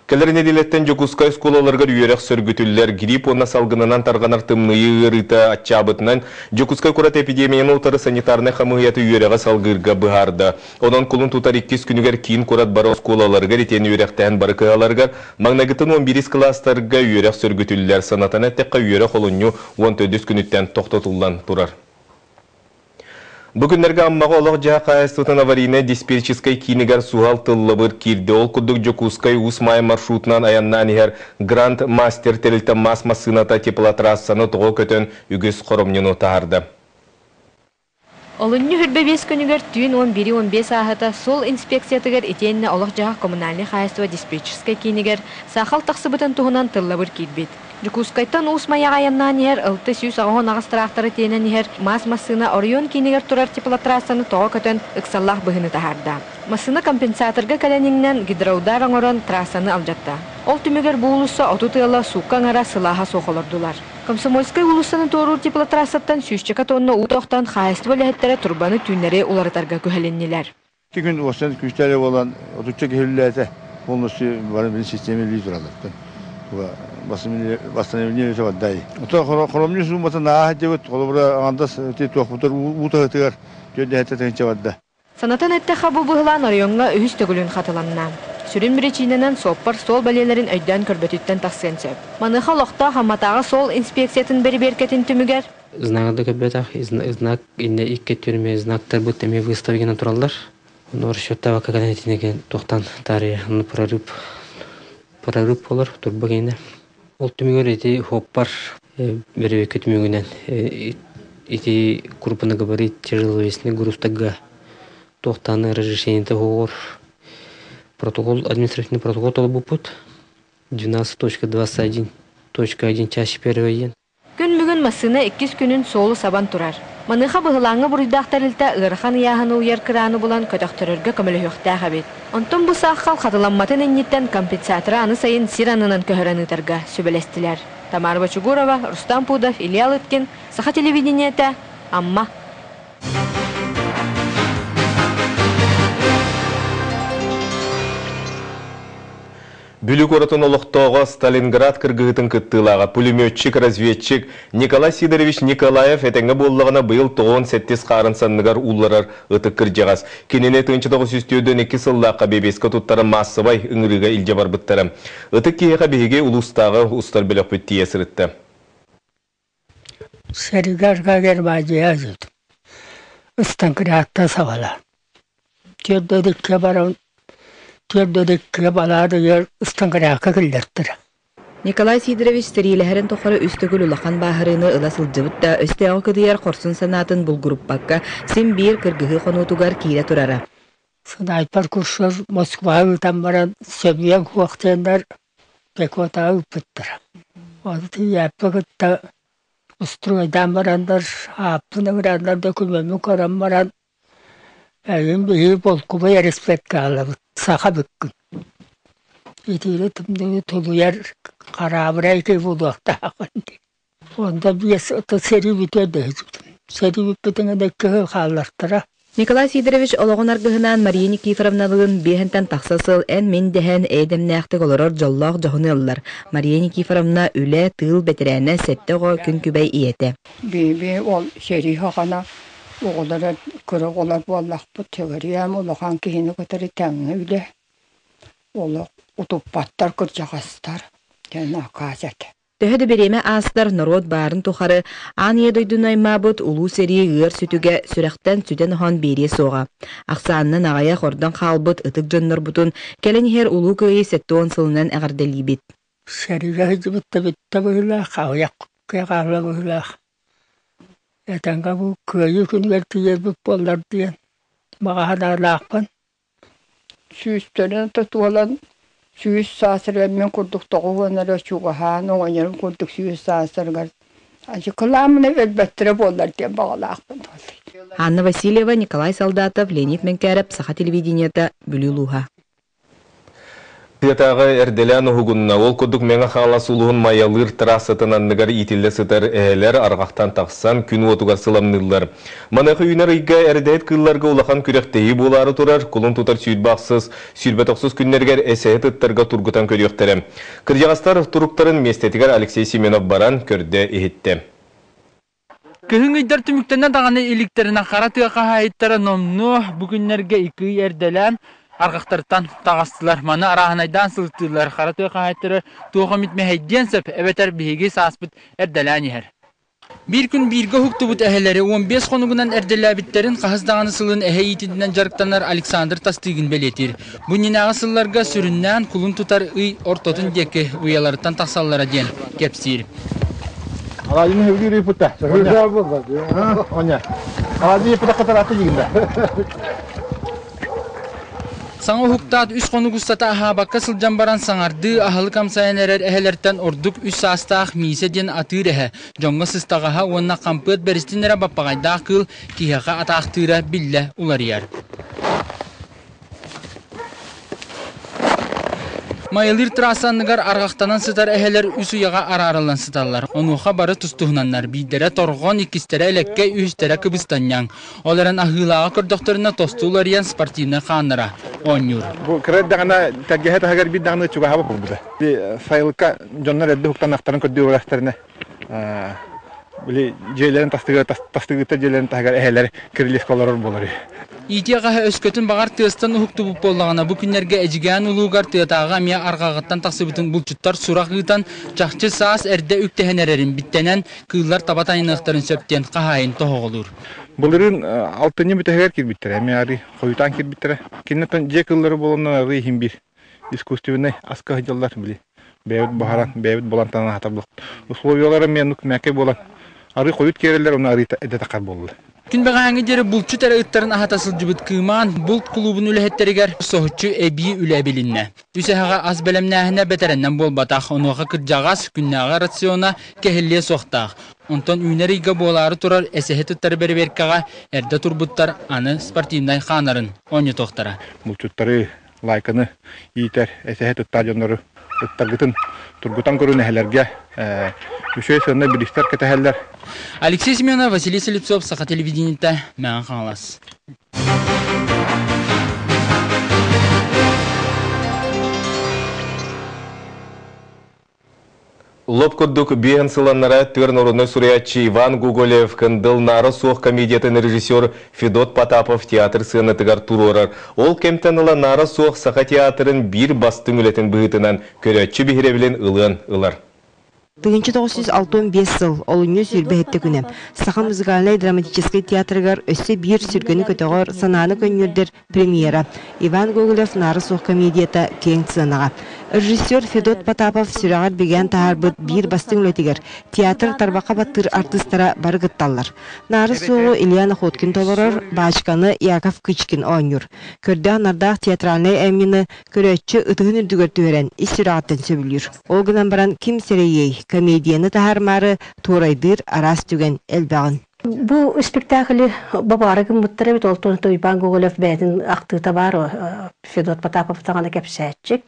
Кэлэр нэдиэлэттэн Дьокуускай оскуолаларыгар үөрэх сөргүтүллэр. Грипп уонна салгынынан тарҕанар тымныйыы ыарыыта аччаабытынан, Дьокуускай куорат эпидемияны утары санитарнай хамыыһыйата үөрэҕи салгыырга быһаарда. Онон кулун тутар иккис күнүгэр киин куорат бары оскуолаларыгар итиэннэ үөрэхтээһин бары кыһаларыгар маҥнайгыттан уон биирис кылаастарга үөрэх сөргүтүллэр. Санатан эттэххэ, үөрэх олунньу уон төрдүс күнүттэн тохтотуллан турар. Бу күннэргэ Аммаҕа олох-дьаһах хаһаайыстыбатын аварийнай-диспетчерскэй киинигэр суһал тыллабыр киирдэ. Ол курдук Дьокуускай Уус Маайа маршрутунан айаннаан иһэр Гранд Мастер тэрилтэ мас массыыната теплотрассаны тоҕо көтөн үгүс хоромньуну таһаарда. Олунньу 25 күнүгэр түүн 11:15 ааһыта суол инспекциятыгар итиэннэ олох-дьаһах коммунальнай хаһаайыстыба диспетчерскэй киинигэр саахал тахсыбытын туһунан тыллабыр киирбит. Дьокуускайтан Уус Майаҕа айаннаан иһэр 688 тыраахтары тиэнэн иһэр маас массыына оройуон киинигэр турар теплотрассаны тоҕо көтөн ыксаллаах быһыыны таһаарда. Массыына компенсаторга кэлэн иҥнэн гидроудар оҥорон трассаны алдьатта. Ол түмүгэр бу уулусса 30 ыала суукка аҥара сылааһа суох олордулар. Комсомольскай уулуссаны туоруур теплотрассаттан сүүсчэкэ тонна уу тохтон хаһаайыстыба үлэһиттэрэ турбаны түүннэри уларытарга күһэлиннилэр. Ити күн уостан күүстээх буолан отучча киһи үлэлээтэ. Полностью бары били система үлэлии тураллар. Восстановление бардай. Ото хоромньу сууматын ааһа диэбит, холобура аҥардас туохпутар уу таһытыгар түөрт тыһыынча барда. Санатан эттэххэ, бу быһылаан оройуоҥҥа үһүс төгүлүн хатыланна. Сүрүн биричиинэнэн суоппар суол бэлиэлэрин өйдөөн көрбөтүттэн тахсыан сөп. Маныаха олохтоох Амматааҕы суол инспекциятын бэрэбиэркэтин түмүгэр Знак да көрбөтөх, знак иннэ икки түрмэ знактарбыт эмиэ выставканан тураллар. Ону расчеттаабакка кэлэн итиннэ туохтан таарыйа прорыв прорыв буолар турба киинэ. Ол түмүгэр ити хуоппар бэрэбиэркэ түмүгүнэн ити крупногабарит тяжеловесный грузтарга туохтааны разрешениета уһугур протокол административный протокол толорбуппут 12.21.1 чаще первый диэн. Күн бүгүн массыына иккис күнүн суолу сабан турар. Маныаха быһылааҥҥа буруйдаах тэрилтэ ыарахан ыйааһыны уйар кырааны булан көтөхтөрөргө көмөлөһүөхтээх эбит. Онтон бу саахал хатыламматын инниттэн компенсаторы аны сайын сир аннынан көһөрөн ыытарга сүбэлэстилэр. Тамара Бочугурова, Рустам Пудов, Илья Лыткин, Саха телевидениетэ, Амма. Бүлүү куоратын олохтооҕо Сталинград кыргыһыытын кыттыылааҕа, пулеметчик-разведчик Николай Сидорович Николаев этэҥҥэ буоллаҕына быйыл тоҕуон сэттис хаарын санныгар уулларар ытык кырдьаҕас. Кинини 1942 сыллаахха бэбиэскэ туттаран маассабай ыҥырыыга илдьэ барбыттара. Ытык киһиэхэ биһиги улуустааҕы устар бөлөхпүт тиийэ сырытта. Сэргэ Германия Ыстаҥкырааттан саҕалаан Түөрт баран түөрт балаадыгар Ыстаҥкыраакка киллэртэрэ. Николай Сидорович сэриилэһэрин тухары үс төгүл улахан бааһырыыны ыла сылдьыбыт да, өстөөҕү кыдыйар хорсун санаатын булгуруппакка, син биир кыргыһыы хонуутугар киирэ турара. Снайпер курсугар Москваҕа ыытан баран сөбүөн суох диэннэр Пехотаҕа ыыппыттара. Ону тиийээппин кытта устуруойдаан бараннар, ааппын ыҥыраннар докумуоммун көрөн баран, эйигин биһиги болкубай эрэспиэккэ аҕалабыт, саха эбиккин. Итиини тымныыны тулуйар хараабырай киһи буолуохтааххын дии. Онто биэс сэрии бүтүөр да сэрии бүппүтүн гэнэ икки хааллартара. Николай Сидорович олоҕун аргыһынаан Мария Никифоровналыын биэһинтэн тахса сыл эн-мин дэһэн эйэ-дэмнээхтик олорор дьоллоох дьоһун ыаллар. Мария Никифоровна үлэ, тыыл бэтэрээнэ, сэттэ оҕо күн күбэй ийэтэ. Биби ол сэрии саҕана оҕолоро кыра оҕолор буоллахпыт сөҕүрүйэм улахан киһини кытары тэҥҥэ үлэ олох утуппаттар кырдьаҕастар диэн акаас этэ. Төһө да бириэмэ аастар, норуот баарын тухары аан ийэ дойдуну аймаабыт улуу сэрии ыар сүтүгэ сүрэхтэн сүтэн-оһон биэриэ суоҕа. Ахсаанынан аҕыйах ордон хаалбыт ытык дьоннорбутун кэлэн иһэр Улуу Кыайыы 70 сылынан эҕэрдэлиибит. Сэриигэ сылдьыбыт да бүттэ быһыылаах, аҕыйах хаалла быһыылаах. Этэҥҥэ бу Кыайыы күнүгэр тиийэрбит буоллар диэн баҕа санаалаахпын. Сүүстэрин тотуолан сүүс саастарыгар мин курдук тоҕус эрэ чугаһаан оҕонньорум курдук сүүс саастарыгар кылаамына өлбөттөрө буоллар диэн баҕалаахпын. Анна Васильева, Николай Солдатов, Леонид Мэҥкээрэп, Саха телевидениета, Бүлүү улууһа. Тыатааҕы эрдэлээн уһугунна, ол курдук Мэҥэ Хаҥалас улууһун Майалыыр трассатын анныгар иитиллэ сытар эһэлэр арҕахтан тахсан күн уотугар сыламныыллар. Маныаха үүнэр ыйга эрдэһит кыылларга улахан күрэхтэһии буолаары турар, кулун тутар 20 ахсыс, 29 күннэригэр эсэһит ыттарга тургутан көрүөхтэрэ. Кырдьаҕастар туруктарын миэстэтигэр Алексей Семенов баран көрдө-иһиттэ. Кыһын ыйдар түмүктэнэ даҕаны иликтэринэн хара тыа хаһаайыттара номнуо бу күннэргэ икки ый эрдэлээн арҕахтарыттан таҕыстылар. Маны арааһынайдаан сылыктыыллар. Хара тыа хаһаайыттара туох эмит мэһэйдиэн сөп эбэтэр биһиги сааспыт эрдэлээн иһэр. Биир күн бииргэ уһуктубут эһэлэри 15 хонугунан эрдэлээбиттэрин хаһыс даҕаны сылын эһэ иитинэн дьарыктанар Александр Тастыгин бэлиэтиир. Бу иннинээҕи сылларга сүрүннээн кулун тутар ый ортотун диэки уйаларыттан тахсаллара диэн кэпсиир. Аладдин хөбүлүүр ыыппыта. Аладдин ыыппыта кытараатты дигинда. Саҥа уһуктаат үс хонук устата аһаабакка сылдьан баран саҥардыы аһылык амсайан эрэр эһэлэртэн ордук үс саастаах Миисэ диэн атыыр эһэ, дьоҥҥо сыстаҕаһа уонна хампыат бэристин эрэ баппаҕайдаах кыыл киһиэхэ атаахтыыра биллэ уларыйар. Майалыыр трасса анныгар арҕахтанан сытар эһэлэр үс уйаҕа араарыллан сыталлар. Онуоха бары тустуһунаннар, биирдэрэ торҕон, иккистэрэ элэккэй, үһүстэрэ кыбыстанньаҥ. Ол эрэн аһыылааҕы көрдөхтөрүнэ тосту уларыйан спортивнай хааннара оонньуур. Бу кыра эрдэҕинэ тэлгэһэ таһыгар биир даҕаны чугаһаабат буолбута. Сайылыкка дьоннор эрдэ уһуктаннахтарын көрдүү барастарына били дьиэлэрин тастыгар тастыгыта дьиэлэрин таһыгар эһэлэр кирилиэскэ олорор буолар үһү. Иитиэх аһа өскөтүн баҕар тыастан уһуктубут буоллаҕына, бу күннэргэ Эдьигээн улуугар тыатааҕы эмиэ арҕаҕыттан тахсыбытын булчуттар сурах ыытан, чахчы саас эрдэ үктэһэн эрэрин биттэнэн, кыыллар таба тайаныахтарын сөп диэн хаһаайын тоһоҕолуур. Былырыын алтынньы бүтэһигэр киирбиттэрэ, эмиэ арыы хойутаан киирбиттэрэ. Киниттэн дьиэ кыыллары буоланнар арыы иһин биир искусственнай аска сылдьаллар били бэйэбит буһаран бэйэбит булан таҥан аһатар условиялара эмиэ оннук мээкэй буолан арыы хойут киэрэллэр уонна арыы эрдэ тахар буоллулар. Күн бэҕэһээҥҥи диэри булчут эрэ ыттарын аһата сылдьыбыт Кыымаан булт кулуубун үлэһиттэригэр соһуччу эбии үлэ эбилиннэ. Үс эһэҕэ ас бэлэмнээһинэ бэтэрэннэн буолбатах, онуоха кырдьаҕас күннээҕи рациона кэһиллиэ суохтаах. Онтон үүнэр ыйга буолаары турар эсэһит ыттары бэрэбиэркэҕэ эрдэ турбуттар аны спортивнай хаанарын оонньотуохтара. Булчуттары лайканы иитэр, эсэһэ туттар дьоннору ыттаргытын тургутан көрүн эһэлэргэ үчүгэй сыаннай биристэр кэтэһэллэр. Алексей Семенов, Василий Слепцов, Саха телевидениетэ, Мэҥэ Хаҥалас. Лоп курдук биэһин сыланнара түөр норуодунай суруйааччы Иван Гоголев «Кындыл наара суох» комедиятын режиссер Федот Потапов театр сыанатыгар туруорар. Ол кэмтэн ыла Наара суох Саха театрын биир бастыҥ үлэтин быһыытынан көрөөччү биһирэбилин ылыан ылар. 1965 сыл олунньу 27 күнэ Саха музыкальнай драматическай театрыгар өссө биир сүргэни көтөҕөр, санааны көнньүөрдэр Премьера. Иван Гоголев Наара суох комедията киэҥ сыанаҕа. Режиссер Федот Потапов сүрэҕэр бигээн таһаарбыт биир бастыҥ үлэтигэр театр тарбахха баттыыр артыыстара бары кытталлар. Наара суоҕу Илья Находкин толорор, баачыканы Яков Кычкин оонньуур. Көрдөөх-нардаах театральнай айымньыны көрөөччү ытыһын үрдүгэр түһэрэн ис сүрэҕиттэн сөбүлүүр. Ол гынан баран ким сэрэйиэй, комедияны таһаарымаары туорайдыыр араас түгэн элбэҕин. Бу спектакли бабаары гыммыттар эбит, ол туһунан Уйбаан Гоголев бэйэтин ахтыыта баар, Федот Потапов даҕаны кэпсээччик.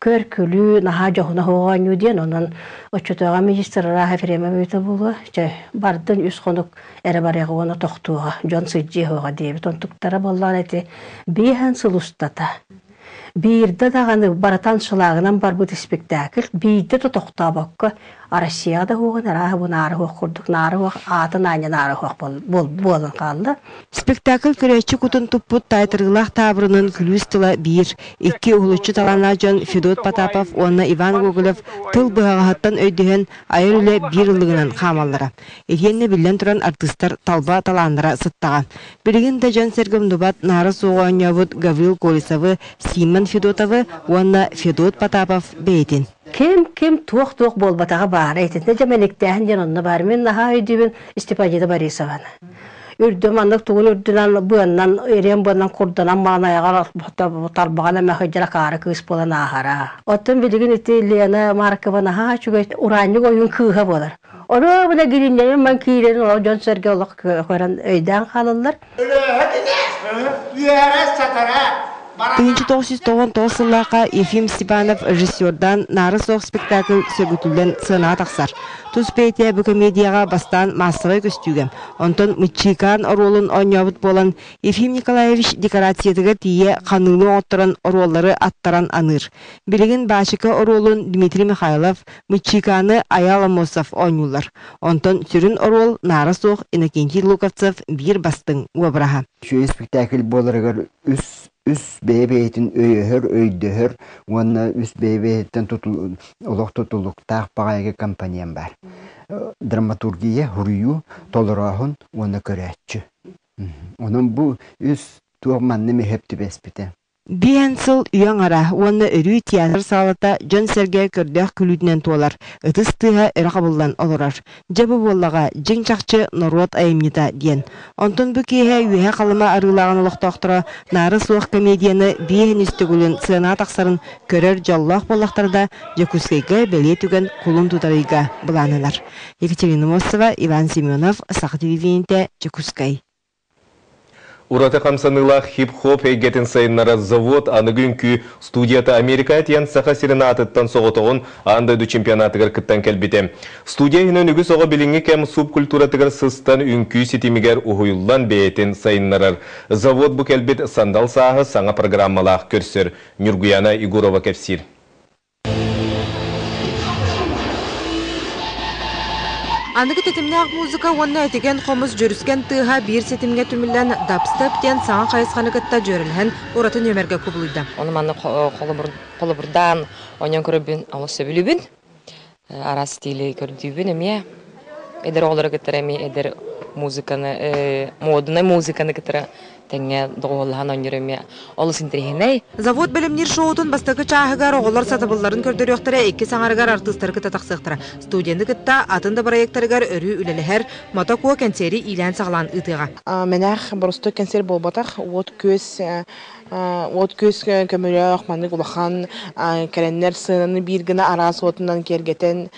Көр-күлүү, наһаа дьоһуна оонньуу диэн, онон оччотооҕу министр Раха Ефремовита буолуо, чэ, бардын үс хонук эрэ барыаҕа уонна тохтуоҕа, дьон сылдьыаҕа диэбит. Онтуктара буоллаҕына ити биэһэн сыл устата биирдэ даҕаны барытан шлагынан барбыт испиктээкил биирдэ да тохтообокко Россияҕа да уоҕун арааһа бу наара уох курдук наара уох аатын аанньа наара уох буолан хаалла. Спектакль көрөөччү кутун туппут таайтарыылаах таабырынын күлүүс тыла биир, икки уһулуччу талааннаах дьон Федот Потапов уонна Иван Гоголев тыл быһаҕаһыттан өйдөһөн айар үлэ биир ыллыгынан хаамаллара. Итиэннэ биллэн туран артыыстар талба талааннара сыттаҕа. Билигин да дьон-сэргэ умнубат наара суоҕу оонньообут Гаврил Колесовы, Симон Федотовы уонна Федот Потапов бэйэтин. Ким-ким туох-туох буолбатаҕа баара итиннэ дьэ мэниктээһин диэн онно баар. Мин наһаа өйдүүбүн Степанида Борисованы. Үрдүм маннык тугун үрдүнэн быаннан, эриэн быаннан курданан маан айаҕар тарбаҕан эмэ сылдьар акаары кыыс буолан ааһара. Оттон билигин ити Лена Маркова наһаа үчүгэй ураанньык ойуун кыыһа буолар. Оруобуна гириннэрин ман киирэн ол дьон-сэргэ олох көрөн өйдөөн хаалаллар. Өлөөһө кинээс, үөрэ сатара. 1999 сыллаахха Ефим Степанов режиссердаан Наара суох спектакль сөргүтүллэн сыанаҕа тахсар. Тус бэйэтэ бу комедияҕа бастаан маассабай көстүүгэ, онтон Мыччыыкаан оруолун оонньообут буолан, Ефим Николаевич декорациятыгар тиийэ ханыыны оҥотторон оруоллары аттаран аныыр. Билигин Баачыка оруолун Дмитрий Михайлов, Мыччыыкааны Айаал Аммосов оонньууллар. Онтон сүрүн оруол Наара суох Иннокентий Луковцев биир бастыҥ уобараһа. Үчүгэй спектакль буоларыгар үс үс бэйэ-бэйэтин өйөһөр, өйдөһөр уонна үс бэйэ-бэйэтиттэн тутул, олох тутулуктаах баҕайы компонент баар. Драматургия, суруйуу, толорооһун уонна көрөөччү. Онон бу үс туох манна мөһөп түбэспитэ. Биэһэн сыл үйэ аҥара уонна өрүү театр саалата дьон-сэргэ көрдөөх күлүүтүнэн туолар, ытыс тыаһа өрө хабыллан олорор. Дьэ бу буоллаҕа дьиҥ-чахчы норуот айымньыта диэн. Онтон бу киэһэ Үөһэ Халыма Арыылааҕын олохтоохторо Наара суох комедияны биэһин үс төгүлүн сыанаҕа тахсарын көрөр дьоллоох буоллахтара да, Дьокуускайга бэлиэ түгэн кулун тутар ыйга былааннанар. Екатерина Мосова, Иван Семенов, Саха телевидениетэ, Дьокуускай. Ураты хамсаныылаах хип-хоп эйгэтин сайыннарар завод аныгы үҥкүү студията Америка тиийэн Саха сирин аатыттан соҕотоҕун аан дойду чемпионатыгар кыттан кэлбитэ. Студия иһинэн үгүс оҕо билиҥҥи кэм субкультуратыгар сыстан үҥкүү ситимигэр уһуйуллан бэйэтин сайыннарар. Завод бу кэлбит сандал сааһы саҥа программалаах көрсөр. Ньургуяна Егорова кэпсиир. Аныгы тэтимнээх музыка уонна этигэн хомус дьүрүскэн тыаһа биир ситимҥэ түмүллэн дабстеп диэн саҥа хайысханы кытта дьүөрэлэһэн ураты нүөмэргэ кубулуйда. Ону манна холобурдаан оонньоон көрөрбүн олус сөбүлүүбүн. Араас стили көрдүүбүн эмиэ. Эдэр оҕолору кытта эмиэ эдэр музыканы, модунай музыканы кытары тэҥҥэ доҕуһуоллаһан оонньуур эмиэ олус интэриэһинэй. Завод бэлэмниир шоутун бастакы чааһыгар оҕолор сатабылларын көрдөрүөхтэрэ, иккис аҥарыгар артыыстары кытта тахсыахтара. Студияны кытта атын да бырайыактарыгар өрүү үлэлэһэр Мотокуо кэнсиэри иилээн-саҕалаан ыытыаҕа. Мэнээх боростуой кэнсиэр буолбатах, уот-күөс уот-күөс көмөлөөх маннык улахан кэлэннэр сыананы биир гына араас уотунан киэргэтэн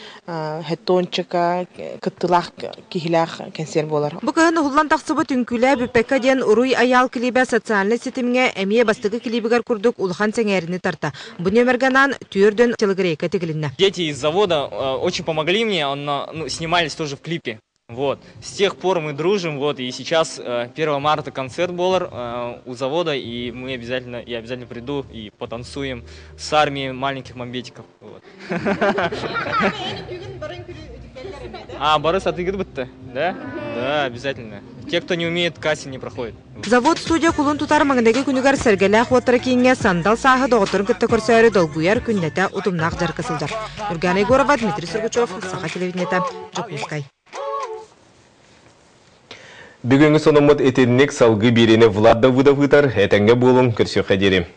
хеттончика кыттыылаах киһилээх кэнсиэр буолар. Бу кыһын уһуллан тахсыбыт Үҥкүүлээ бүппэккэ диэн Уруй Айаал клибэ социальнай ситимҥэ эмиэ бастакы клибигэр курдук улахан сэҥээриини тарта. Бу нүөмэргэ анаан түөрдөн телогрейка тигилиннэ. Дети из завода очень помогли мне, он, ну, снимались тоже в клипе. Вот. С тех пор мы дружим, вот, и сейчас 1 марта концерт буолар у завода, и мы обязательно, я обязательно приду и потанцуем с армией маленьких мамбетиков. Вот. А, бары сатыгыт бытты, да? Да, обязательно. Те, кто не умеет, кассе не проходит. Завод студия кулун тутар маҥнайгы күнүгэр Сэргэлээх уоттара кииҥҥэ сандал сааһы доҕотторун кытта көрсөөрү долгуйар күннэтэ утумнаах дьарыкка сылдьар. Нургана Егорова, Дмитрий Сургучев, Саха телевидениета, Дьокуускай. Бүгүҥҥү сонуммут итинник салгыы биэриини Влад Давыдов ыытар. Этэҥҥэ буолуҥ, көрсүөххэ диэри.